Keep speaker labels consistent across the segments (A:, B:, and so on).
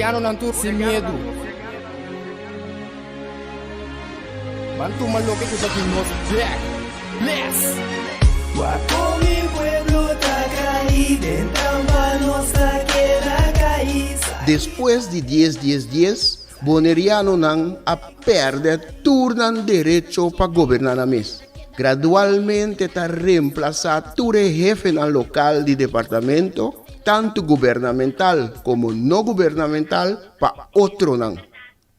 A: Bonerianonan tur sin miedu. Ban tuma loke ku ta di nos bek. Bless!
B: Wak kon mi pueblo ta kai den trampa nos ta keda kai.
C: Despues di dies dies dies, Bonerianonan a pèrdè tur nan derecho pa goberná nan mes. Gradualmente ta remplasá tur e hefenan lokal di departamento, tantu gubernamental komo no gubernamental, pa otronan.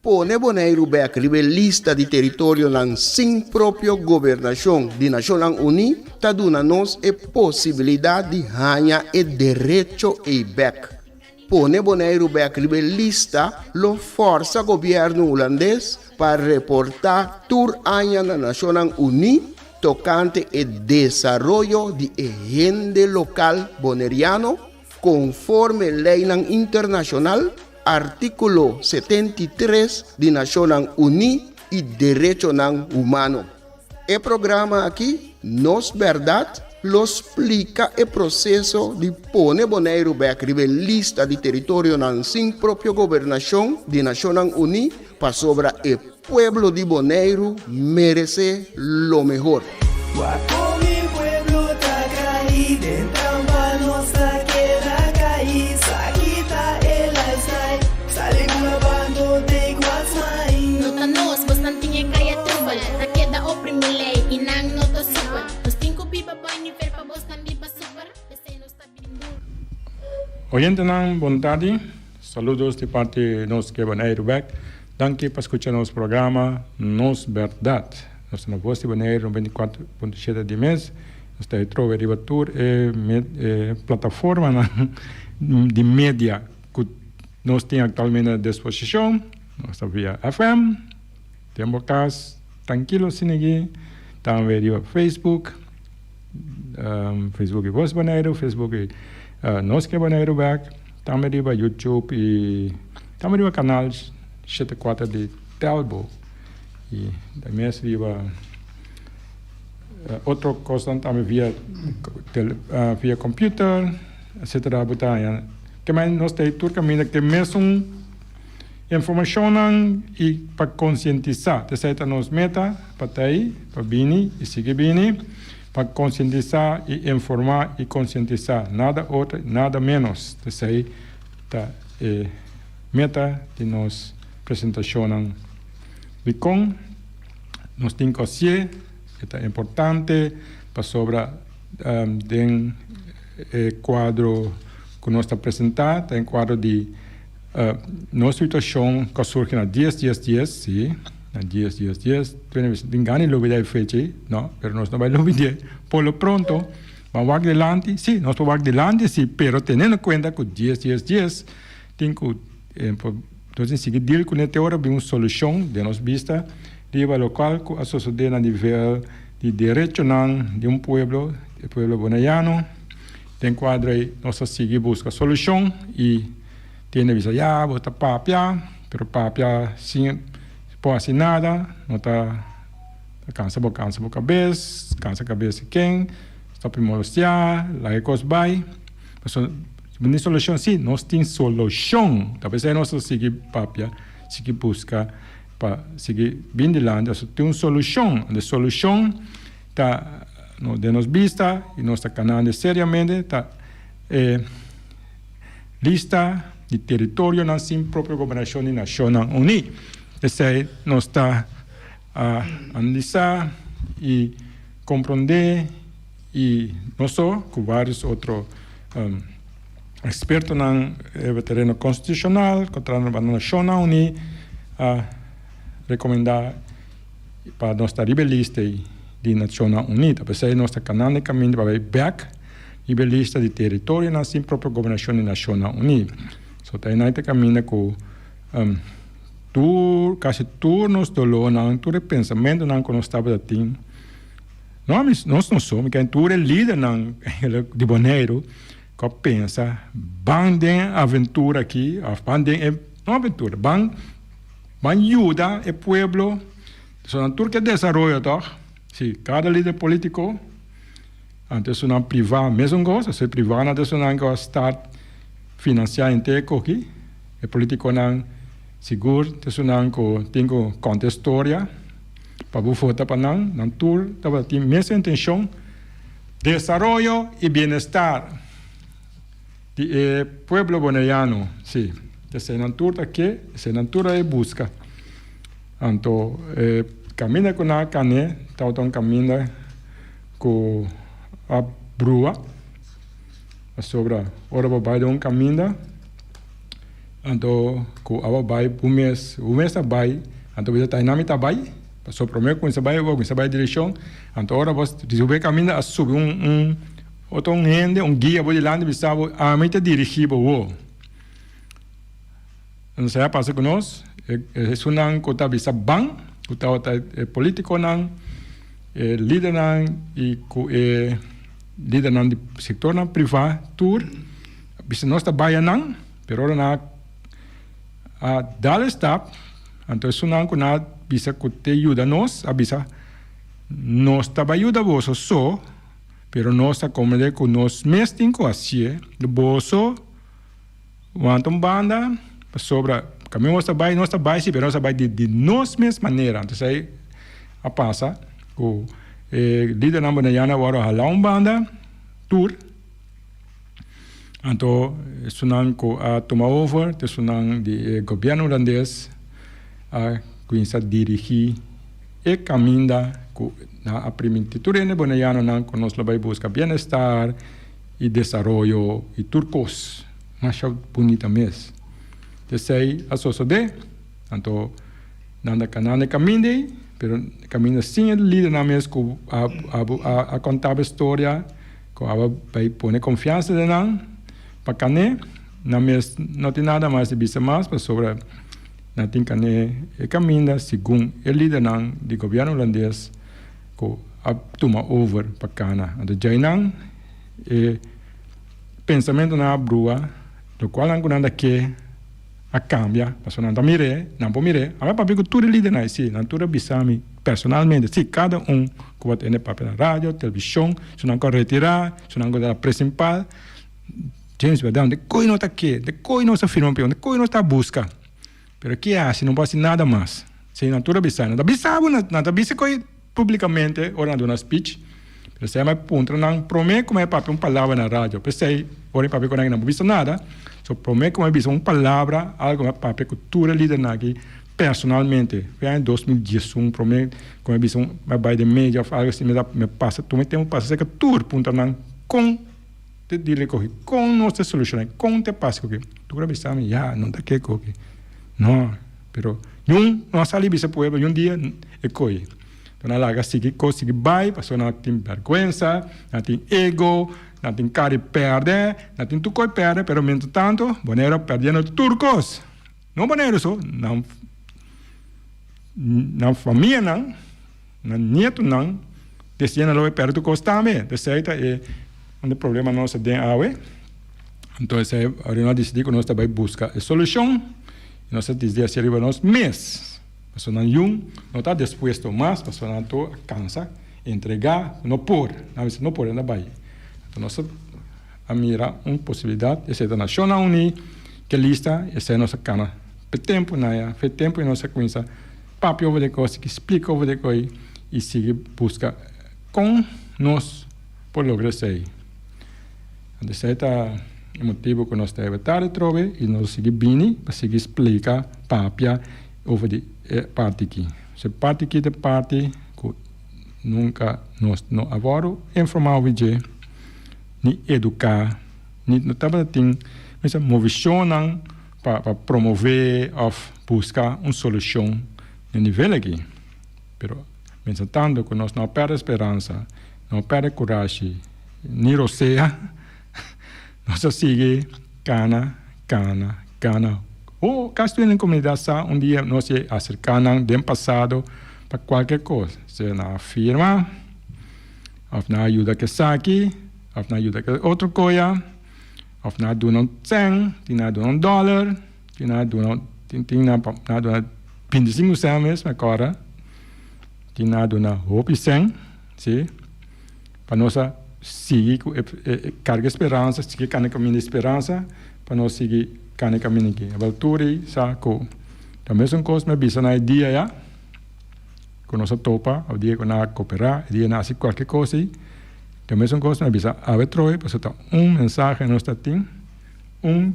C: Pone Boneiru bèk riba e lista di teritorionan sin propio gobernashon di Nashonnan Uní ta duna nos e posibilidat di haña e derecho ei bèk. Pone Boneiru bèk riba e lista lo fòrsa gobièrnu hulandes pa reportá tur aña na Nashonnan Uní tokante e desaroyo di e hende lokal boneriano konforme leinan internashonal, artíkulo 73 di Nashonnan Uní i derechonan humano. E programa aki, Nos Bèrdat, lo splika e proseso di pone Boneiru bèk riba e lista di teritorionan sin propio gobernashon di Nashonnan Uní pasobra e pueblo di Boneiru meresé lo mehor.
B: Wak kon mi pueblo ta kai den trampa nos ta keda kai sa kita e lifestyle sali bula bando take what's mine.
D: No ta nos, bosnan tin e kaya trubel Ta keda oprimi lei i nan no ta supel Nos tin ku biba bai nivel pa bosnan biba super P'esei nos ta bin duru.
E: Oyentenan bon tardi, saludos di parti nos ke Boneiru bek. Danki pa skucha nos programa Nos Bèrdat. Nos ta na Voz di Boneiru 94.7 di mes. Nos ta trobe riba tur e plataformanan di media ku nos tin aktualmente na disposishon. Nos ta via FM, den bo kas trankilo sinigi, tambe riba Facebook, Facebook di Voz Boneiru, Facebook di Nos Ke Boneiru Bek, tambe riba YouTube i tambe riba kanal 74 di Telbo i mes riba otro kosnan tambe via via computer etcetera bo ta haña. Ke men nos ta tur kaminda ke mesun informashonnan i pa konsientisá. Esei ta nos meta pa ta ei, pa bini i sigui bini, pa konsientisá i informá i konsientisá, nada otro, nada ménos. Esei ta e meta di nos presentashonnan. Dikon nos tin ku hasié? E ta importante pasobra den e kuadro ku nos ta presentá ta e kuadro di nos situashon ku a surgi na dies dies dies, si, na dies dies dies, tin gana di lubidá e fecha ei, no, pero nos no bai lubid'é por lo pronto. Ban wak dilanti, si, nos por wak dilanti si, pero teniendo kuenta ku dies dies dies tin ku nos tin sigui deal kuné te ora bin un solushon den nos bista riba lokual ku a sosodé na nivel di derechonan di un pueblo, e pueblo boneiano. Den kuadro ei nos ta sigui buska solushon i tin hende bisa ya bo ta papia, pero papia sin por hasi nada, no ta kansa bo kansa bo kabes, kansa kabes di ken, stòp di molestiá, laga e kos bai. Pasobra si bo tin solushon, si nos tin solushon, ta p'esei nos ta sigui papia, sigui buska pa sigui bin dilanti, pasobra tin un solushon, e solushon ta den nos bista y nos ta canando seriamente ta e lista di territorionan sin propio gobernacion di Nacionnan Uní. Esey nos ta a analisa y comprende y no so cu varios otro expertonan riba tereno constitucional cu ta na Nacionnan Uní a recomenda. Pa nos ta riba e lista ei di Nacionnan Uní. Ta p'esei nos ta kanando e kaminda pa bai bèk riba e lista di teritorionan sin propio gobernashon di Nacionnan Uní. So ta einan ta kaminda ku tur, kasi tur nos dolónan, tur e pensamentunan ku nos tabata tin, no ami, nos no so, mi kende tur e lidernan di Boneiru ku a pensa ban den e aventura aki òf ban den e, no aventura, ban. Ban yuda e pueblo, so nan tur ke desaroyo tòg, si kada lider politiko, anto esunnan privá mesun kos, esei privá nan ta esunnan ku a start finansiá henter e koki, E politiconan sigur ta esunnan cu tin cu conta e storia pa bo vota pa nan. Nan tur tabata tin mes intencion, desaroyo y bienestar di e pueblo Boneriano. Si, esey nan tur ta ke, esey nan tur a e busca. Anto e caminda cu nan a cane tabata un caminda cu a brua. Pasobra ora bo bai den un kaminda, anto ku abo bai bo mes, bo mes ta bai, anto bo bisa ta hinami ta bai, pasobra prome ku kuminsa bai bo kuminsa bai direkshon, anto ora bo subi e kaminda a subi un un otro un hende, un guia bo dilanti bisa bo ami ta dirigi bo wou. Esei a pasa ku nos, e esunnan ku ta bisa ban, ku tabata e politikonan, e lidernan i ku e lidernan di sektornan privá tur a bisa nos ta bai anan, pero ora nan a dal e stap, anto esunnan ku nan a bisa ku te yuda nos a bisa nos ta bai yuda boso so, pero nos ta komprendé ku nos mes tin ku hasié, boso. Wanta un banda, pasobra kaminda nos ta bai, nos ta bai si, pero nos ta bai di di nos mes manera. Entonces ei a pasa ku e lidernan boneriano a wòrdu hala un banda tur, anto esunnan ku a tuma over, esunnan di e gobièrnu hulandes a kuminsá dirigí e kaminda ku nan a primintí tur hende bonerianonan ku nos lo bai buska bienestar. I desaroyo i tur kos masha bunita mes. Esei a sosodé, anto nan ta kanando e kaminda ei, pero kaminda sin e lidernan mes ku a a kontaba e storia, ku a bai pone konfiansa den nan pa kan'é, nan mes no tin nada mas di bisa mas pasobra nan tin kan'é e kaminda segun e lidernan di gobièrnu hulandes ku a tuma over pa kana. Anto djainan e pensamentonan a brua, lokual nan ku nan ta ke a kambia, pasobra nan ta mir'é, nan por mir'é. Ami a papia ku tur e lidernan ei, si, nan tur a bisa mi personalmente, si, kada un ku bo a tende papia na radio, televishon, su nan ku a retirá, su nan ku ta presimpal, James berdad, de koe no ta ke, de koe nos a firma un, de koe nos ta buska. Pero ke hasi? No por hasi nada mas. Si nan tur a bisa, nan ta bisa bo, nan ta bisa koe publicamente ora nan duna speech, pero esei a puntra nan prome ku mi a papia un palabra na radio, p'esei ora mi papia ku nan nan por bisa nada, so prome ku mi a bisa un palabra algo mi a papia ku tur e lidernan aki personalmente, fue aña 2011 prome ku mi a bisa un mi a bai den media of algo asi mi a pasa tuma e tempo pasa serka tur puntra nan kon te dile koki kon nos ta soluciona kon te pasa koki tur a bisa mi ya no ta ke koki no. Pero niun no a sali bisa pueblo niun dia e koe. Enton nan laga sigui kos sigui bai pasobra nan tin bèrgwensa, nan tin ego, nan tin kara di pèrdè, nan tin tur kos di pèrdè, pero mientras tanto Boneiru a pèrdiendo tur kos. No Boneiru so, nan nan famianan, nan nietonan desiendo lo bai pèrdè tur kos tambe. Esei ta e un di problema nos ta den awe. Enton esei ora nos a disidí ku nos ta bai buska e solushon. I nos a disdi hasi riba nos mes, pasobra nan yun no ta dispuesto mas, pasobra nan tur a kansa, entregá, no por, nan a bisa no por, nan a bai. Anto nos a mira un posibilidat, esei ta Nashonnan Uní, ke lista, esei nos a kana p'e tempu nan ya, p'e tempu nos a kuminsá papia over di e kos, sigui splika over di e kos i sigui buska kon nos por logra esei. Anto esei ta e motibu ku nos ta heba tardi atrobe i nos sigui bini pa sigui splika, papia over di e parti aki. So e parti aki ta e parti ku nunka nos no a wòrdu informá over dje, ni eduká, ni no tabata tin mester movishonnan pa pa promové òf buska un solushon na e nivel aki. Pero mientrastanto ku nos no a pèrdè speransa, no a pèrdè kurashi, ni rosea, nos a sigui kana, kana, kana. O kas tur den komunidat sa un dia nos e aserká nan den pasado pa kualke kos, sea nan a firma, òf nan a yuda ku esaki, òf nan a yuda ku e otro koya, òf nan a duna un sèn, tin nan a duna un dòler. Tin nan a duna tin tin nan a duna 25 sèn mes mi a kòrda tin nan a duna hopi sèn si pa nos a sigui ku e karga e speransa sigui kana kaminda di speransa pa nos sigui. kana e kaminda aki. Awel tur ei sa ku ta mesun kos mi a bisa na e dia ya ku nos a topa, e dia ku nan a koperá, e dia nan a hasi kualke kos ei, ta mesun kos mi a bisa awe trohe pasobra ta un mensahe nos ta tin, un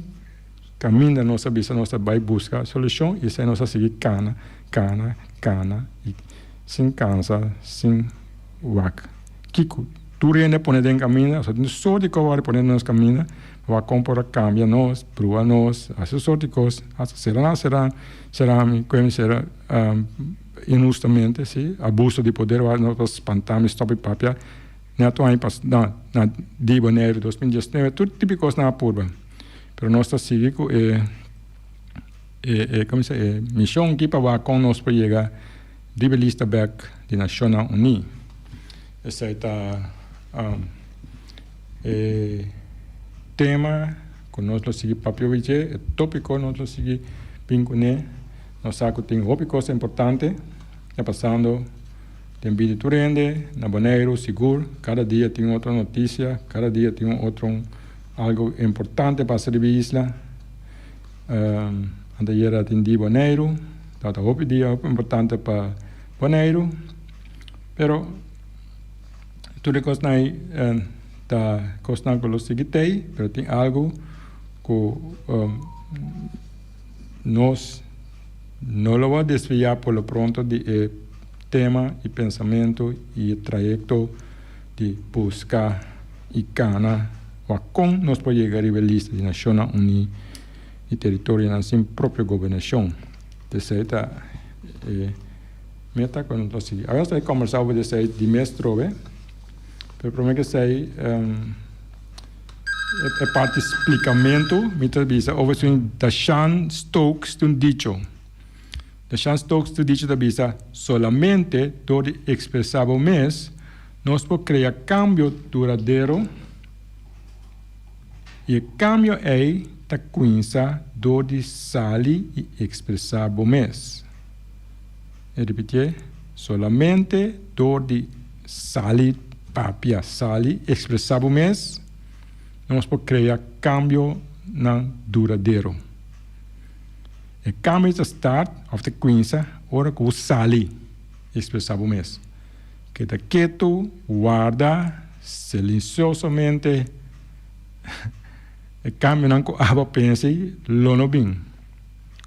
E: kaminda nos a bisa nos ta bai buska solushon i esei nos a sigui kana, kana, kana i sin kansa, sin wak kiko tur hende a pone den kaminda, nos a tin tur sorti kos a wòrdu pone den nos kaminda, wak kon por a kambia nos, brua nos, hasi tur sorti kos, hasta sera nan a sera, sera mi, kue mi sera inhustamente, si, abuso di poder, wak nos a spanta mi stòp di papia. Neto aña pas na na di Boneiru 2019 tur tipo di kos nan a purba pero nos ta sigui ku e e e komo se e mishon aki pa wak kon nos por yega riba e lista bek di Nashonnan Uní. Esei ta e tema ku nos lo sigui papia obi dje, e topiko nos lo sigui bin kuné. Nos sa ku tin hopi kos importante ta pasando. Den bida tur hende na Boneiru sigur kada dia tin un otro notisia, kada dia tin un otro algo importante pasa riba e isla. Anteayer a tin di Boneiru, tabata hopi dia hopi importante pa Boneiru, pero tur e kosnan ei ta kosnan ku lo sigui tei, pero tin algo ku nos no lo a desviá por lo pronto di e tema i pensamentu i e trayekto di buska i kana wak kon nos por yega riba e lista di Nashonnan Uní di teritorionan sin propio gobernashon. Esei ta e meta ku nos ta sigui. Awe nos ta kombersá over di esei di mes trobe, pero promé ku esei e parti splikamentu mi ta bisa over su Dashan Stokes tin un dicho. Dashan Stokes ta dicho ta bisa, Solamente dor di ekspresá bo mes, nos por krea kambio duradero i e kambio ei ta kuinsa dor di sali i ekspresá bo mes. E ripitié, Solamente dor di sali papia, sali ekspresá bo mes, nos por krea kambionan duradero. E kambio ta start of ta kuinsa ora ku bo sali ekspresá bo mes. Keda ketu, warda silensiosamente e kambionan ku abo pensa ei lo no bin.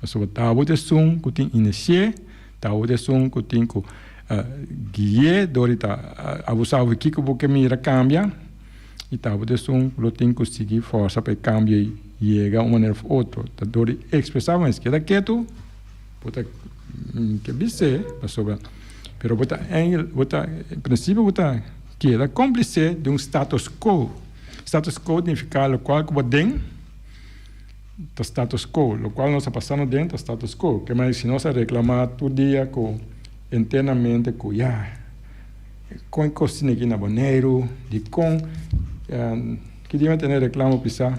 E: Pasobra ta abo ta esun ku tin inisi'é, ta abo ta esun ku tin ku gui'é dor di ta abo sa kiko bo ke mira kambia. I tabata esun ku lo tin ku sigui forsa pa e kambio ei yega un manera òf otro. Ta dor di ekspresá bo mes. Keda ketu, bo ta ke bis'é pasobra, pero bo ta engel, bo ta, en prinsipio bo ta keda kómplise di un status quo. Status quo signifiká lokual ku bo den ta status quo, lokual nos a pasando den ta status quo. Ke manera si nos a reklamá tur dia ku internamente ku ya. Kon e kos tin aki na Boneiru? Dikon ki dia mi a tene reklamo pisá?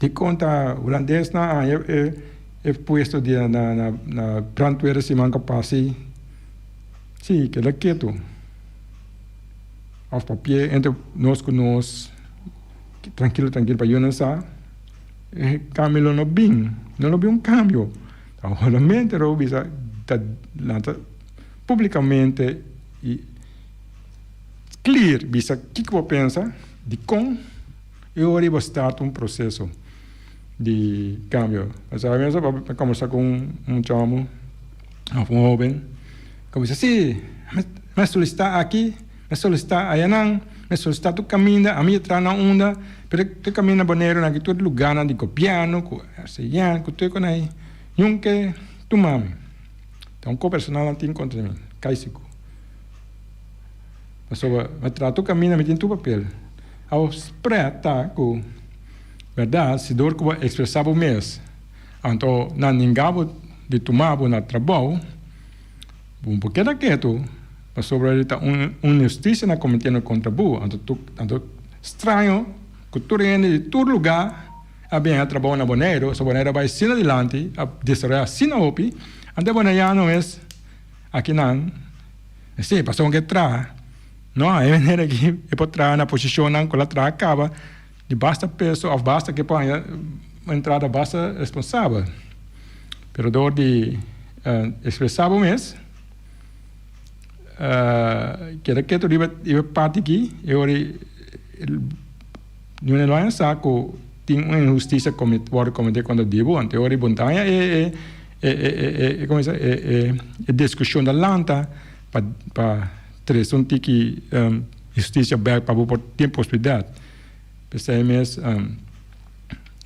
E: Dikon ta hulandesnan a haña e puesto di na na brandweer siman ku a pasa ei? Sí, keda ketu. Òf papia entre nos ku nos trankilo trankilo pa yunan sa e kambio lo no bin, no lo bin un kambio. Ta holamente lo bisa ta lanta. Publikamente i clear bisa kiko bo pensa, dikon i ora bo start un proseso di kambio. Pasobra mi a kombersa ku un muchacho òf un hoben ku bisa si mi a solisitá aki, mi a solisitá ayanan, mi a solisitá tur kaminda, ami a traha na unda, pero tur kaminda na Boneiru nan aki tur lugánan di gobièrnu ku RCN ku tur ku nan niun ke tuma mi. Ta un ko-personal nan tin kontra mi, kai sigur. Pasobra mi a traha tur kaminda, mi tin tur papel. Awor spread ta ku bèrdat si dor ku bo a ekspresá bo mes, anto nan ninga bo di tuma bo na trabou, bo no por keda ketu pasobra ta un inhustisia nan kometiendo kontra bo. Anto anto straño ku tur hende di tur lugá. A bin a trabou na Boneiru, so Boneiru a bai asina dilanti, a desaroyá asina hopi, anto e boneiano mes akinan, si, pasobra ke traha, no, e manera aki e por traha na posishonnan ku el a traha kaba di basta peso òf basta ke por haña. entrada basta responsabel. Pero dor di ekspresá bo mes, keda ketu riba e parti aki, e ora niun lo a sa ku tin un inhustisia wòrdu kometé kontra di bo. Anto e ora bo no ta haña e e diskushon ta lanta pa trese un tiki hustisia bèk pa bo por tin posibilidat. P'esei mes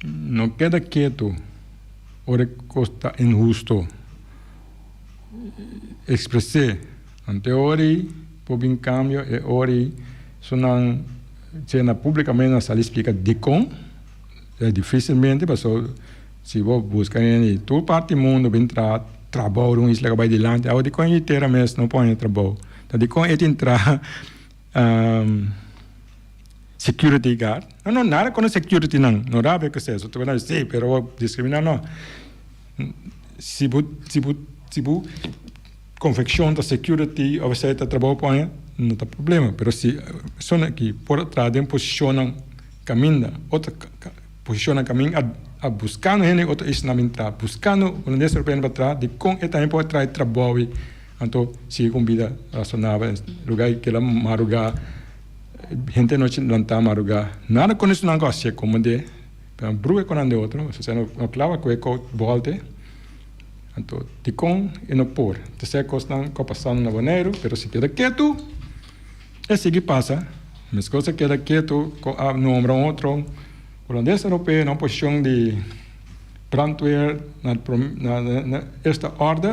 E: no keda ketu ora e kos ta inhusto. Ekspres'é. Anto e ora ei por bin kambio, e ora ei su nan sena públikamente nan sali splika dikon. E difisilmente pasobra si bo buska hende di tur parti di mundu bin traha trabou den un isla ku bai dilanti, awe dikon e tera mes no por haña trabou? Ta dikon e tin traha security guard? No no nada kontra security nan, no rabia ku esei, ta bira si pero bo diskriminá no. Si bo si bo si bo konfekshon ta security òf esei ta trabou por haña no ta problema, pero si persona aki por a traha den posishonnan kaminda otro posishonnan kaminda a buskando hende otro isla nan bin traha buskando hulandes europeo pa traha dikon e tambe por a traha e trabou ei anto sigui ku un bida rasonabel luga ei keda maruga henter nochi lanta maruga nada kon esnan ku a hasié komo de pero nan bruha ku nan de otro osea no klaba ku e kout bolte anto dikon e no por ta esei kosnan ku a pasando na Boneiru pero si keda ketu e sigui pasa. Meskos a keda ketu ku a nombra un otro hulandes europeo na un posishon di brandweer na na eerste orde.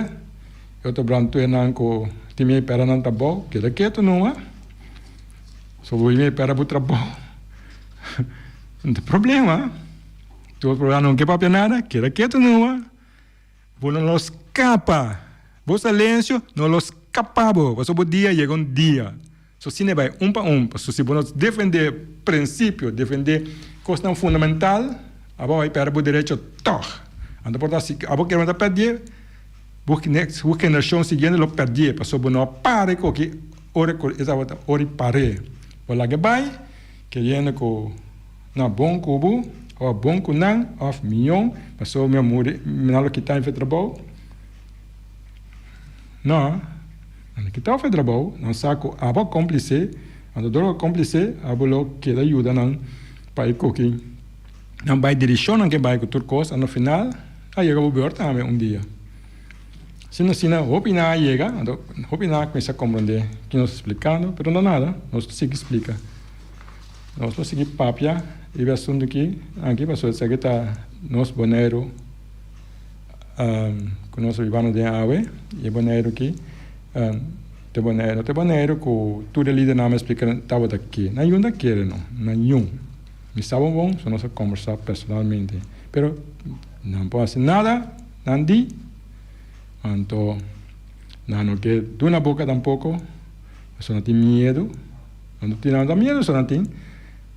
E: E otro brandweernan ku tin mei pera nan trabou keda ketu numa. So bo mei pera bo trabou no ta problema. Tur problema no ke papia nada keda ketu numa. Bo no lo skapa. Bo silencio no lo skapa bo, pasobra bo dia yega un dia. So asina e bai un pa un. Pasobra si bo no defende principio, defende cosnan fundamental, abo a bai perde bo derecho tog. Anto por ta si abo kier ta perdie, bo next, bo generacion siguiente lo perdie, pasobra bo no a pare cu ki ora cu e tabata ora di pare. Bo laga e bai keriendo cu na bon cu bo of bon cu nan of mion, pasobra mi a muri, nan lo kita mi for trabou. No, nan a kita bo for trabou, nan sa cu abo a complice, anto dor bo a complice abo lo keda yuda nan pa e koki nan bai direccion nan ke bai cu tur cos, anto final a yega bo beurt tambe un dia. Asina asina hopi nan a yega, anto hopi nan a cuminsa comprende ki nos ta splicando, pero no nada, nos ta sigui splica. Nos lo sigui papia riba e asuntu aki, aki pasobra esaki ta nos Boneiru ku nos ta bibando den awe, i e Boneiru aki ta Boneiru, ta Boneiru ku tur e lidernan a splika tabata ke. Nan yun ta kere no, nan yun. Mi sa bon bon, so nos a kombersá personalmente. Pero nan por hasi nada, nan di, anto nan no ke duna boka tampoko, pasobra nan tin miedu. Nan no tin nan miedu so nan tin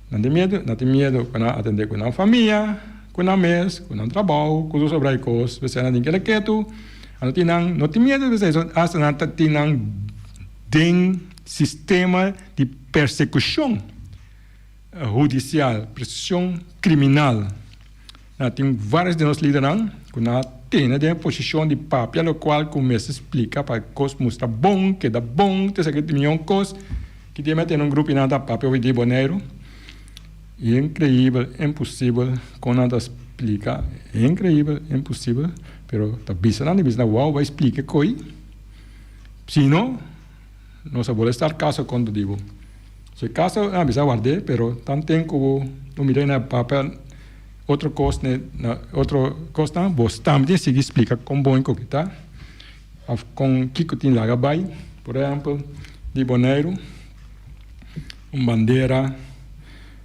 E: nan tin miedu nan tin miedu pa nan atende ku nan famia ku nan mes ku nan trabou ku tur sobra e kos p'esei nan tin keda ketu nan no tin nan no tin miedu p'esei so asta nan ta tin nan den sistema di persekushon hudisial persekushon kriminal. Na tin varios di nos lidernan ku nan a tene den e posishon di papia lokual ku mester splika pa e kos mustra bon, keda bon, te esaki tin mion kos. Ki dia mi a tene un grupo i nan ta papia hopi di Boneiru. Inkreibel, imposibel kon nan ta splika, inkreibel, imposibel, pero ta bisa nan, di bisa nan wou bai splika e koi, si no nos a bolbe start kaso kontra di bo. So e kaso nan a bisa ward'é, pero tanten ku bo mira na papia. Otro kos ne na otro kosnan bo tambe tin sigui splika kon bon ku ta of kon kiko tin laga bai. Por ehempel di Boneiru un bandera,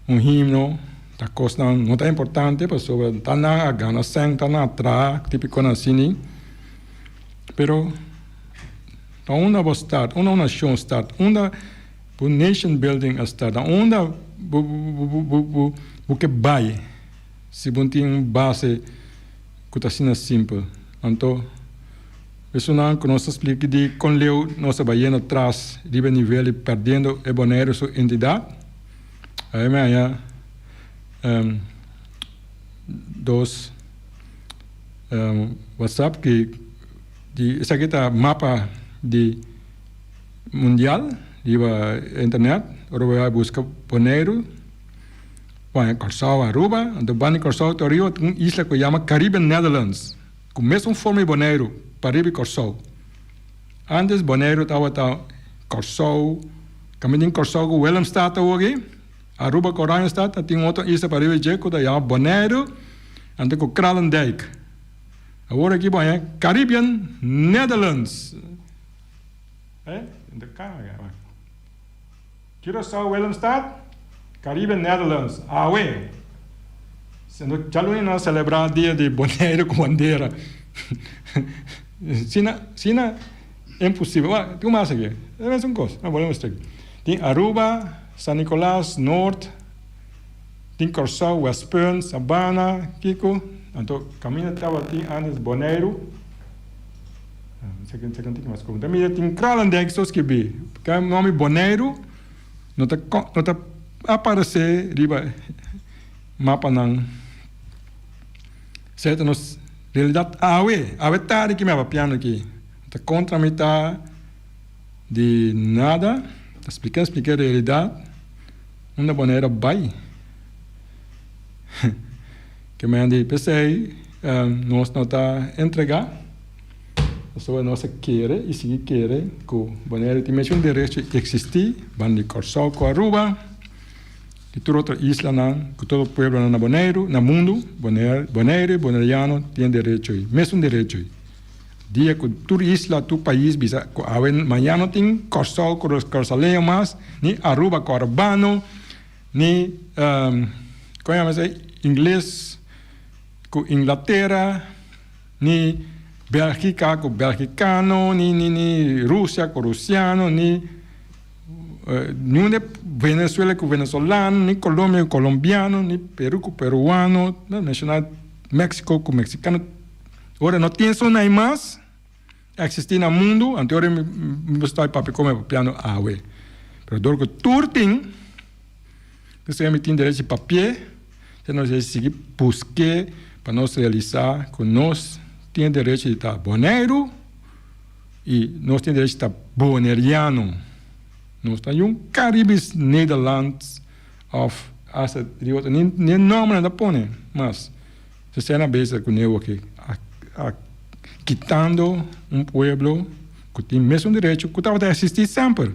E: un himno ta kosnan no ta importante pasobra ta nan a gana sèn ta nan a traha tipikonan asini pero ta unda bo start unda un nashon start unda Bo nation building a start. Na unda bo bo bo ke bai si bo tin un base ku ta asina simpel? Anto esunnan ku nos ta splika di kon leu nos ta bai yendo tras riba e nivel di perdiendo e Boneiru su entidat, ai mi haña. dos WhatsApp ki di esaki ta mapa di mundial riba internet ora bo a buska Boneiru Bueno, Kòrsou, Aruba, anto banda di Kòrsou te ariba tin un isla ku yama Caribbean Netherlands, ku mesun forma di Boneiru, pariba di Kòrsou. Antes Boneiru tabata Kòrsou, kaminda tin Kòrsou ku Willemstad awoki, Aruba ku Oranjestad, ta tin otro isla pariba dje ku ta yama Boneiru, anto ku Kralendijk. Awor aki bo haña Caribbean Netherlands. Curaçao, Willemstad, Caribe Netherlands, Awe, siendo djaluna nan a selebrá dia di Boneiru ku bandera. Sina, sina imposibel. Wak, tin un mas aki. E mesun kos. No, bolbe mustra aki. Tin Aruba, San Nicolas, Noord, tin Kòrsou, Westpunt, Sabana, kiko. Anto kaminda tabatin ántes Boneiru. Ta mira tin Kralendijk so skibí. Ka nomi Boneiru no ta no ta aparesé riba mapanan. Esei ta nos realidat awe. Awe tardi ki mi a papiando aki. Ta kontra mi ta di nada. Ta splika splika e realidat unda Boneiru a bai. Ke men di p'esei nos no ta entregá, pasobra nos a kere i sigui kere ku Boneiru tin mesun derecho di eksistí banda di Kòrsou ku Aruba i tur otro islanan ku tur pueblonan na Boneiru, na mundu, Boneiru i boneriano tin e derecho ei, mesun derecho ei. Dia ku tur isla, tur pais bisa ku awe mañana no tin Kòrsou ku kòrsaleño mas, ni Aruba ku arubano. Ni, kon yama esei, ingles ku Inglatera, ni Bèlgika ku bèlgikano, ni ni ni Rusia ku rusiano, ni niun de Venezuela ku venezolano, ni Colombia ku colombiano, ni Peru ku peruano, no menshoná Mexico ku mexicano. Ora no tin esun ei mas eksistí na mundu, anto ora mi mi sta papia komo papiando awe. Pero dor ku tur tin. P'esei mi tin derecho di papi'é, te nos debe sigui busk'é pa nos realisá ku nos tin e derecho di ta Boneiru i nos tin e derecho di ta Boneriano. Nos ta un Caribisch Nederland òf asta di otro, ni e nòmber nan ta pone mas. Esei nan bezig kuné oki, a kitando un pueblo ku tin mesun derecho ku tabata eksistí semper.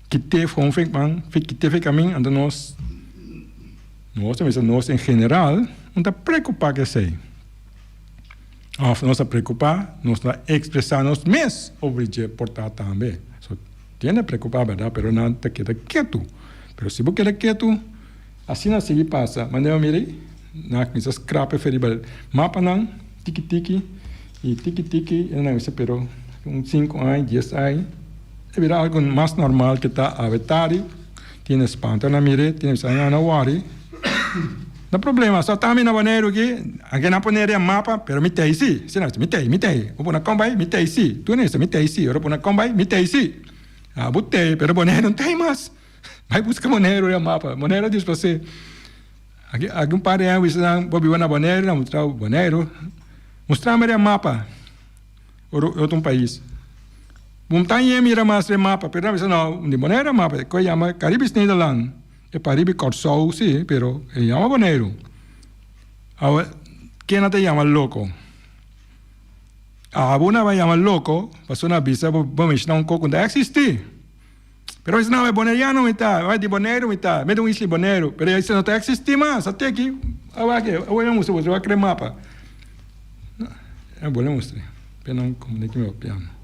E: Kite for un fek man, fek kite fek amin, anto nos, nos ta bisa nos en general, no ta preocupa ku esei. Of nos ta preocupa, nos ta expresa nos mes over dje por ta tambe. So, tiene preocupa berdad, pero nan ta keda ketu. Pero si bo keda ketu, asina sigui pasa. Manera bo mira ei, nan a kuminsa skrap efe riba mapanan, tiki tiki, i tiki tiki, i nan a bisa pero un sinku aña, dies aña, E bira algo mas normal ke ta awe tardi, tin espanto na mir'é, tin bisa aña no wòri. No problema, so ta mi na Boneiru aki, anke nan pone riba mapa, pero mi tei si. Asina mi tei, mi tei. Bo pone kon bai, mi tei si. Tur hende bisa mi tei si. Ora pone kon bai, mi tei si. Ah, bo tei, pero Boneiru no tei mas. Bai buska Boneiru riba mapa. Boneiru a disparsé. Aki, aki un par di aña bisa nan, bo biba na Boneiru, nan mustra bo Boneiru. Mustra mi riba mapa. Ora otro un pais. Bo ta ñe mira mas den mapa, pero nan bisa no, di Boneiru mapa, ku e yama Caribisch Nederland, e pariba Kòrsou si, pero e yama Boneiru. Awe, ken nan ta yama loko? Abo nan a yama loko, pasobra nan a bisa bo bo menshoná un kos ku no ta eksistí. Pero bo bisa no, e boneriano mi ta, di Boneiru mi ta, mi ta un isla di Boneiru, pero esei no ta eksistí mas, a te aki, awe aki, awe mi a mustra bo, bo a kere mapa. E bo le mustra, pe nan komunika mi papiando.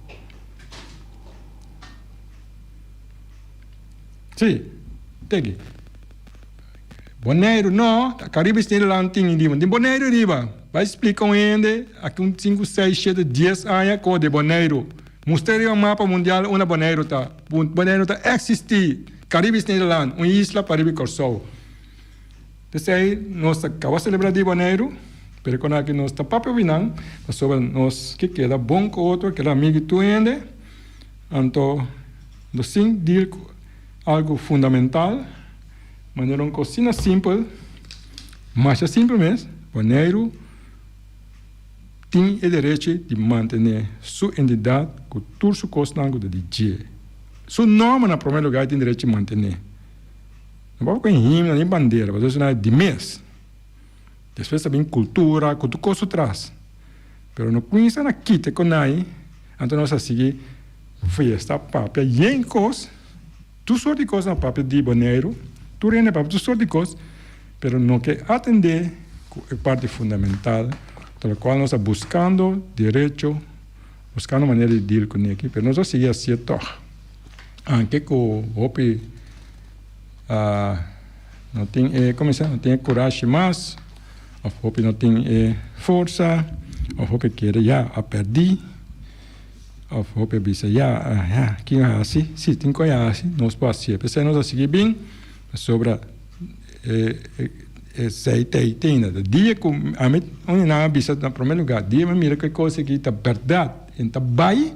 E: Sí, te aki. Boneiru no, Caribisch Nederland tin riba, tin Boneiru riba. Bai splika un hende aki un sinku, seis, shete, dies aña ko di Boneiru. Mustra riba mapa mundial unda Boneiru ta. Boneiru ta eksistí, Caribisch Nederland, un isla pariba di Kòrsou. P'esei nos ta kaba selebrá di Boneiru, pero kon aki nos ta papia binan, pasobra nos ke keda bon ku otro, keda amigu di tur hende, anto nos sin deal ku algu fundamental, manera un kos asina simpel. Masha simpel mes, Boneiru tin e derechi di mantené su entidat ku tur su kosnan ku ta di dje. Su nòmber na promé lugá e tin derechi mantené. No papia ku e himno ni bandera, pasobra esei nan di mes. Despues ta bin kultura ku tur kos su tras. Pero no kuminsa na kita ku nai, anto nos a sigui fiesta, papia yen kos, tur sort di kos na papia di Boneiru, tur hende papia tur sort di kos, pero no ke atendé ku e parti fundamental, ta lokual nos ta buskando derecho, buskando manera di deal ku neki, pero nos a sigui hasié tòg. Anke ku hopi no tin e, komo se, no tin e kurashi mas, òf hopi no tin e forsa, òf hopi kere ya a pèrdí, òf hopi a bisa ya, ya, kin a hasi? Si, tin ku a hasi, nos por hasié. P'esei nos a sigui bin, pasobra e esei ta ei te ainda. Dia ku ami, un di nan a bisa na promé lugá, dia mi a mira ku e kos aki ta bèrdat, i ta bai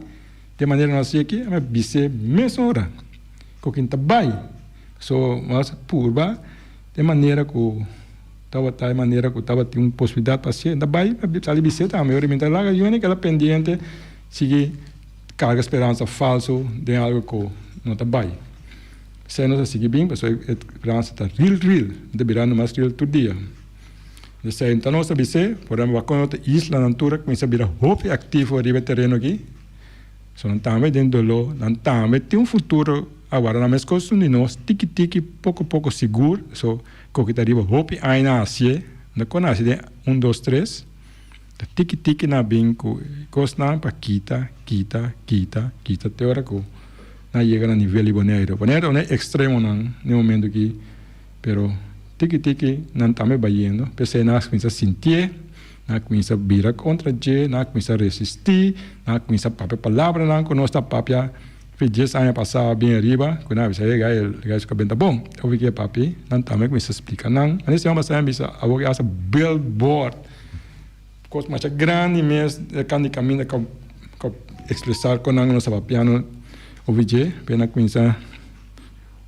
E: den manera nos hasi aki, ami a bis'é mesora ku kin ta bai. So, nos a purba den manera ku tabata e manera ku tabatin un posibilidat pa hasié. N ta bai pa sali bis'é tambe. Ora mi ta laga yoni keda pendiente sigui karga speransa falso den algu ku no ta bai. P'esei nos a sigui bin pasobra e speransa ta ril ril, e ta birando mas ril tur dia. P'esei ta nos a bis'é, por ehempel wak otro islanan tur a kuminsá bira hopi aktivo riba e tereno aki. So nan tambe den doló, nan tambe tin un futuro a warda nan meskos un di nos tiki tiki poko poko sigur so koki ta riba hopi aña nan hasié no kon hasi den un dos tres ta tiki tiki nan a bin ku kosnan pa kita kita kita kita te ora ku nan yega na nivel di Boneiru. Boneiru ta un ekstremonan den momento aki pero tiki tiki nan tambe bayendo p'esei nan a kuminsá sintié. Nan a kuminsá bira kontra dje, nan a kuminsá resistí, nan a kuminsá papia palabranan ku nos ta papia fe dies aña pasá bien ariba, ku nan a bisa, e gai, e gai su kabenta bon. Obi ke papi, nan tambe a kuminsá splika nan. Antes siman pasá mi a bisa awor ke hasta billboard, kos masha grandi mes, e kant di kaminda ku ku ekspresá kon nan nos ta papiando obi dje, pero nan a kuminsá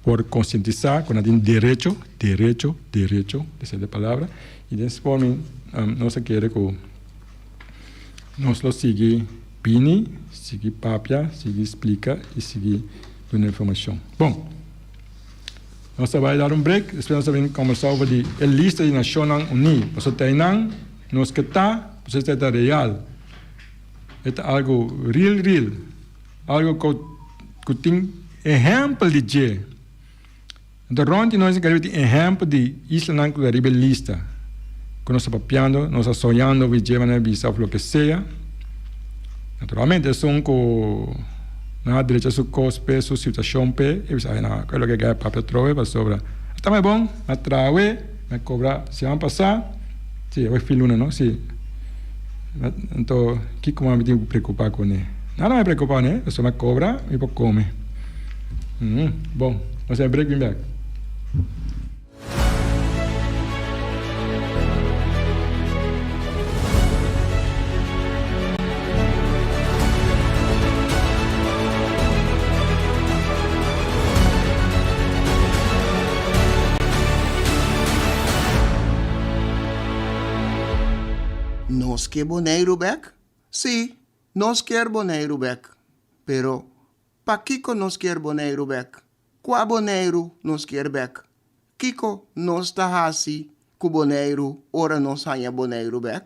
E: por konsientisá ku nan tin derecho, derecho, derecho, esei ta e palabra. I den forma nos a kere ku nos lo sigui bini, sigui papia, sigui splika i sigui duna informashon. Bon, nos ta bai dar un break, despues nos ta bin kombersá over di e lista di Nashonnan Uní. Pasobra ta einan nos ke ta, pasobra esei ta real. E ta algu real real, algu ku tin ehèmpel di dje. Anto rond di nos den Caribe tin ehempel di islanan cu ta riba e lista cu nos ta papiando, nos ta soñando of dje manera bisa of loke sea. Naturalmente esun cu nan a drecha su cos p'e, su situacion p'e, e bisa ay no, cu e loke gaya papia atrobe pasobra a ta mai bon, a trawe, mi a cobra siman pasa, si awe fin luna no, si. Anto kico mas mi tin cu preocupa cune? Nada mi preocupa cune, pasobra mi a cobra mi por come. Bon, nos a break bin bek.
C: Nos ke Boneiru bek? Sí, nos kier Boneiru bek. Pero, Pakiko nos kier Boneiru bek? Kua Boneiru nos kier bek? Kiko nos ta hasi ku Boneiru ora nos haña Boneiru bek?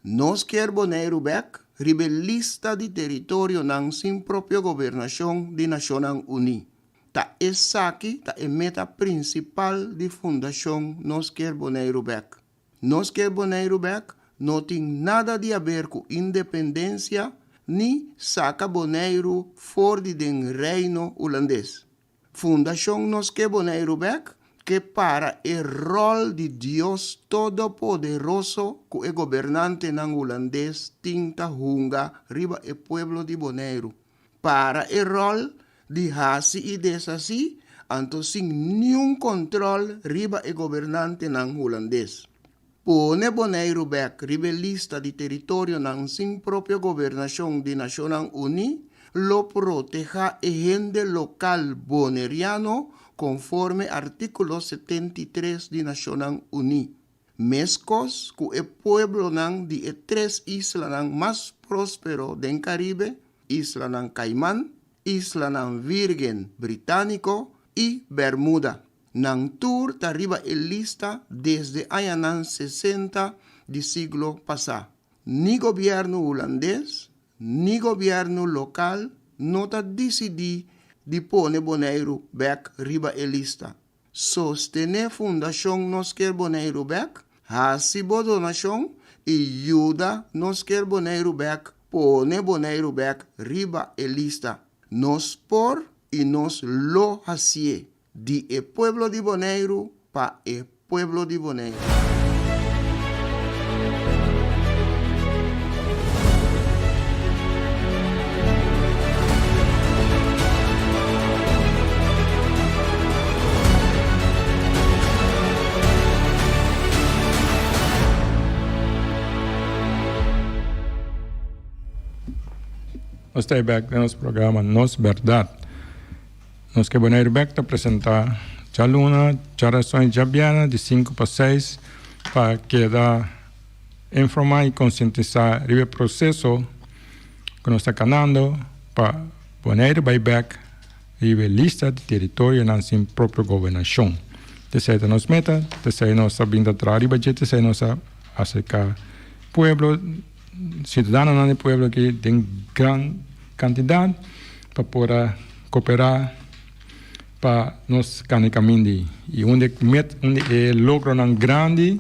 C: Nos kier Boneiru bek riba e lista di teritorionan sin propio gobernashon di Nashonnan Uní. Ta esaki ta e meta prinsipal di Fundashon Nos Kier Boneiru Bek. Nos ke Boneiru bek no tin nada di haber ku independensia ni saka Boneiru for di den Reino Hulandes. Fundashon Nos Ke Boneiru Bek ke para e ròl di Dios Todopoderoso ku e gobernantenan hulandes tin ta hunga riba e pueblo di Boneiru. Para e ròl di hasi i deshasí, anto sin niun kòntròl riba e gobernantenan hulandes. Pone Boneiru bèk riba e lista di teritorionan sin propio gobernashon di Nashonnan Uní lo protehá e hende lokal boneriano konforme artíkulo 73 di Nashonnan Uní. Meskos ku e pueblonan di e tres islanan mas próspero den Karibe, Islanan Cayman, Islanan Virgen Britániko i Bermuda. Nan tur ta riba e lista desde añanan sesenta di siglo pasá. Ni gobièrnu hulandes ni gobièrnu lokal no ta disidí di pone Boneiru bèk riba e lista. Sostené Fundashon Nos Kier Boneiru Bèk, hasi bo donashon i yuda Nos Kier Boneiru Bèk pone Boneiru bèk riba e lista. Nos por i nos lo hasié, di e pueblo di Boneiru pa e pueblo di Boneiru.
E: Nos ta bek den nos programa Nos Berdad. Nos ke Boneiru bek ta presenta djaluna, djarason i djabièrnè di sinku pa seis pa keda informá i konsientisá riba e proseso ku nos ta kanando pa Boneiru bai bek riba e lista di teritorionan sin propio gobernashon. T'esei ta nos meta, t'esei nos ta bin ta traha riba dje, t'esei nos a aserká pueblo. Siudadanonan di pueblo aki den gran kantidat pa por a koperá pa nos kanda e kaminda i un di e met un di e logronan grandi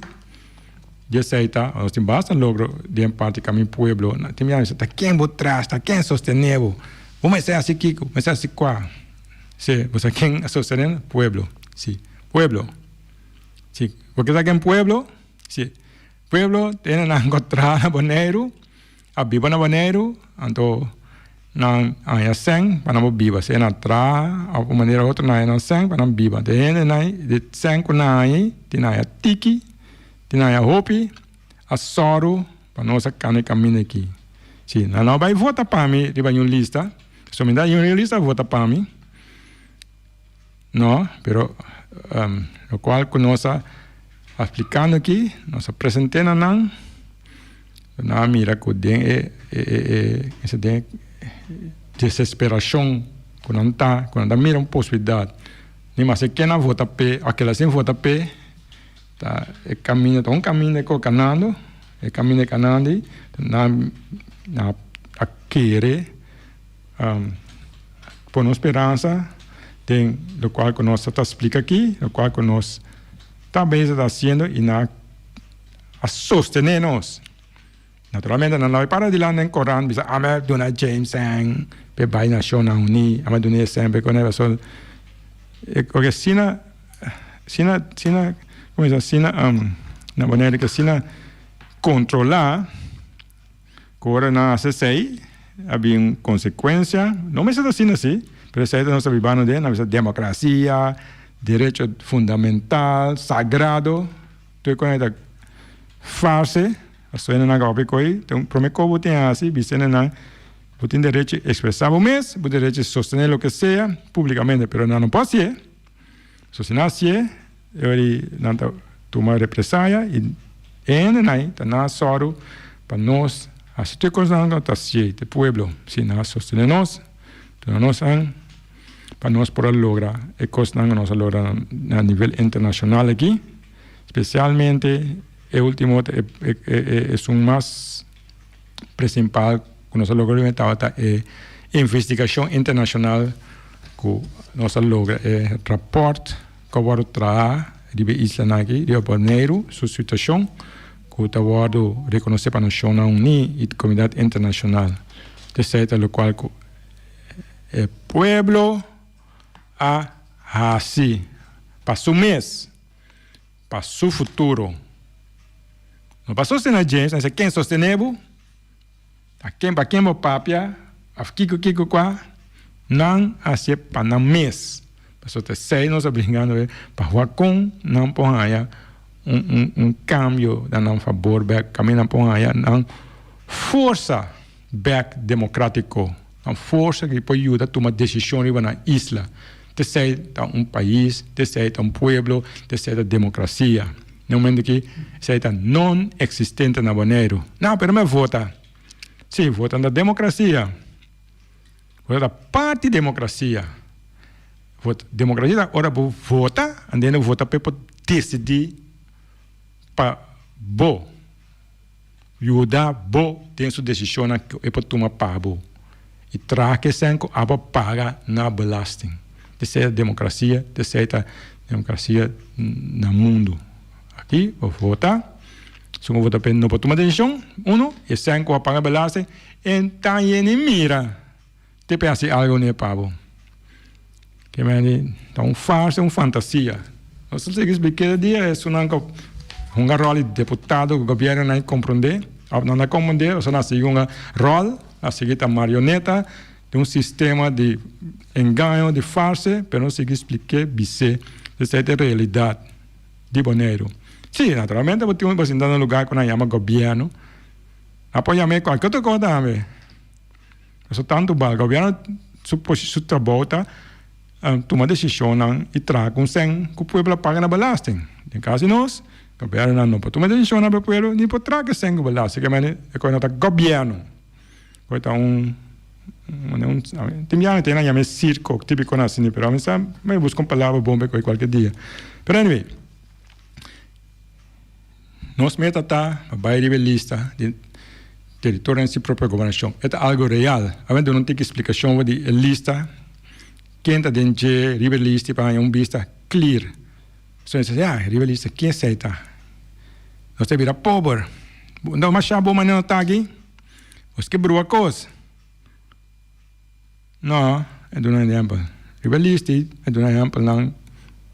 E: di esei ta nos tin basta logro den parti kaminda pueblo tin bia bisa ta ken bo tras ta ken sostené bo bo mester hasi kiko mester hasi kua si bo sa ken a sostené nos pueblo si pueblo si bo ke sa ken pueblo si. Pueblo tene nan ku traha na Boneiru, a biba na Boneiru, anto nan haña sèn pa nan por biba. Si nan traha òf un manera otro nan haña nan sèn pa nan biba. Anto e hendenan di sèn ku nan haña ei tin nan haña tiki, tin nan haña hopi, a sòru pa nos a kanda e kaminda aki. Si nan no bai vota pa mi riba ñun lista, pasobra mi ta ñun lista vota pa mi. No, pero locual cu nos a explicando aki, nos a presente na nan, nan a mira cu den e e e den desesperacion cu nan ta, cu nan ta mira un posibilidad, ni mas e ken a vota p'e, a keda sin vota p'e, ta e caminda ta un caminda cu canando, e caminda canando ei, nan a kere. Pone un speransa den lokual ku nos ta splika aki, lokual ku nos ta bezig ta hasiendo i nan a sostené nos. Naturalmente nan no a para dilanti den koran bisa ami a duna James sèn p'e bai Nashonnan Uní, ami a duna e sèn p'e kone pasobra oke asina asina asina komo bisa asina na Boneiru ke asina kontrolá. Ku ora nan hasi esei, a bin konsekuensia. No mester ta asina si, pero esei ta nos ta bibando den, nan bisa demokrasia, derecho fundamental, sagrado, tur e kos ta farse. Pasobra hende nan ka hopi ko'i, ta un prome kos bo tin hasi, bisa hende nan bo tin derecho ekspresá bo mes, bo tin derecho sostené loke sea públikamente, pero nan no por hasié. So si nan hasié, e ora di nan ta tuma represaya i e hendenan ta na sòru pa nos hasi tur e kosnan ku ta hasié te pueblo. Si nan a sostené nos, duna nos an pa nos por a logra e kosnan ku nos a logra na nivel internashonal aki, spesialmente e ultimo ta esun mas principal ku nos a logra riba tabata e investigashon internashonal ku nos a logra e rapòrt ku a wòrdu traha riba e islanan aki riba Boneiru su situashon ku ta wòrdu rekonosé pa Nashonnan Uní i komunidat internashonal. Esei ta lokual ku e pueblo a hasi pa su mes. Pa su futuro. No pa sostené James, nan bisa ken sostené bo? A ken pa ken bo papia of kiko kiko kua? Nan hasié pa nan mes. Pasobra ta esei nos a bringando e pa wak kon nan por haña un un un kambio na nan fabor bèk kaminda nan por haña nan forsa bèk demokratiko, nan forsa ku por yuda tuma desishon riba nan isla. T'esei ta un pais, t'esei ta un pueblo, t'esei ta demokrasia. Na momento ki esei ta non existente na Boneiru. No, pero mi vota. Si, vota na demokrasia. Vota ta parti demokrasia. Vota, demokrasia ta ora bo vota, and then bo vota pa e por desidí pa bo. Yuda bo den su desishonnan ku e por tuma pa bo i traha ku esei ku abo paga na belasting. Esei ta demokrasia, esei ta demokrasia na mundu. Aki bo vota, esun ku vota p'e no por tuma desishon, uno, i esei ku a paga belasting e ta yeni mira te pe hasi algu ne pa bo. Ke mende ta un farsa, un fantasia. Nos ta sigui splika keda dia esunnan ku hunga ròl di deputado ku gobièrnu nan a komprondé òf nan a komprondé osea nan a sigui hunga ròl, a sigui ta marioneta di un sistema di engaño, di farse, pero nos sigui splik'é, bis'é esei ta e realidat di Boneiru. Sí, naturalmente bo tin un bo sinta na un lugá ku nan yama gobièrnu, nan por yam'é kualke otro kos tambe. Pasobra tantu bal gobièrnu su su trabou ta tuma desishonnan i traha ku un sèn ku pueblo a paga na belasting. Den kaso di nos, gobièrnunan no por tuma desishonnan pa e pueblo ni por traha ku e sèn ku belasting. Ke manera e kos no ta gobièrnu. Koe ta un un tin biaha mi nan yama e sirko tipiko nan asina pero ami sa mi buska un palabra bon pa e koe kualke dia. Pero anyway, Nos meta ta pa bai riba e lista di teritorionan sin propio gobernashon. E ta algu real. Awe duna un tiki splikashon for di e lista, ken ta den dje riba e lista i pa haña un bista klir. So nos ta ya, riba e lista ken esei ta? Nos ta bira pober. Bo no masha bon manera no ta aki. Nos ke brua kos. No, e duna un ehempel. Riba e lista ei e duna ehempelnan